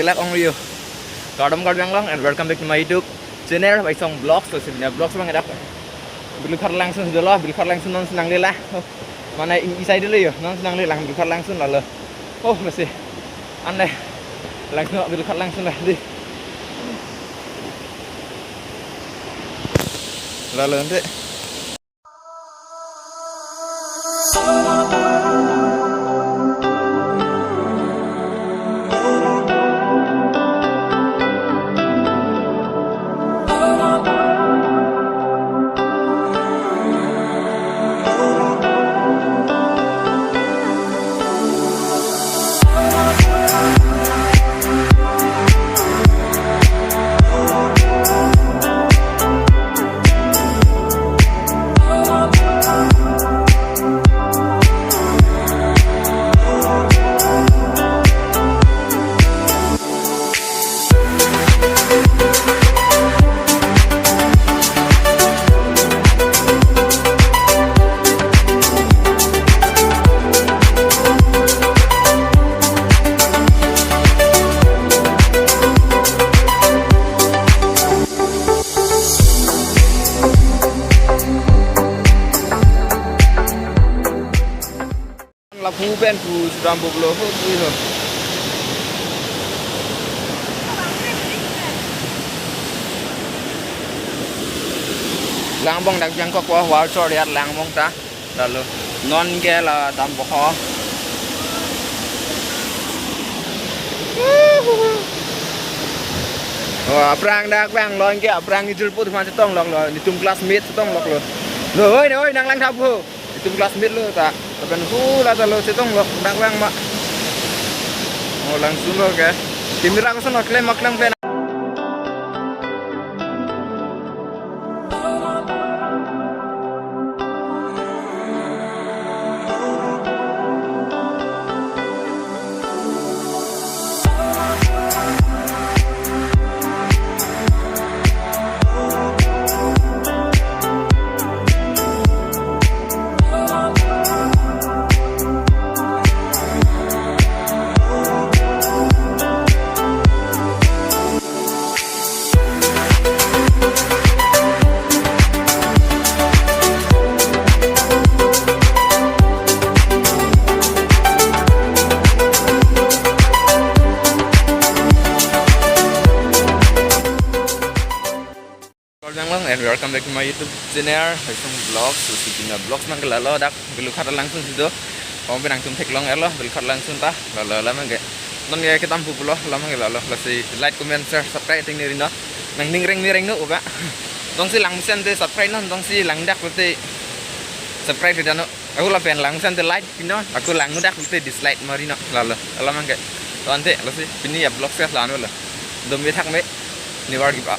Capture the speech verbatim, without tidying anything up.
Lak ong rio. Kardom Karbi Anglong and welcome back to my YouTube channel, Waisong Vlogs. So, sini vlogs bang dak Bilughat Langsun dolo, Bilughat Langsun non si nangle la. Oh, mane i, i side lo yo, non si nangle lang Bilughat Langsun lalo. Oh, lasi. Anle. Langsun, Bilughat Langsun la di. Lalo ante. Lapu pen pu sudam boblo ho pu ho. Langbong dak jangkok wa war chor yar Langbong ta. Lalo non ke la dam boho. Oh, aphrang dak vanglo ke aphrang ijul put man chetong loklo, netum classmate chetong loklo. Lo, oi, oi, nang lang thap ho. Netum classmate lo ta. Lapen hu la ta lo chetong lok dak vang ma. Oh, Langsun lo ke. Camera koson lo klem ma klem klem. Kardom Karbi Anglong and welcome back to my YouTube channel, Waisong Vlogs. So, si pini vlogs nang ke lalo dak Bilughat Langsun si do. Kong pe nangtum theklong erlo Bilughat Langsun ta. Lalo la mangke. Non ke kedam pulo la mangke lalo. Lasi like, comment, share, subscribe ting ni rino. Nang ning reng ni reng no uba. Jongsi lang mesen te subscribe non, jongsi lang dak te subscribe ri dano. Ako lapen lang mesen te like pino, ako lang dak te dislike marino. Lalo, lalo mangke. To ante, lasi pini ya vlogs ke la-an lo. Dome thakme, niwar giba.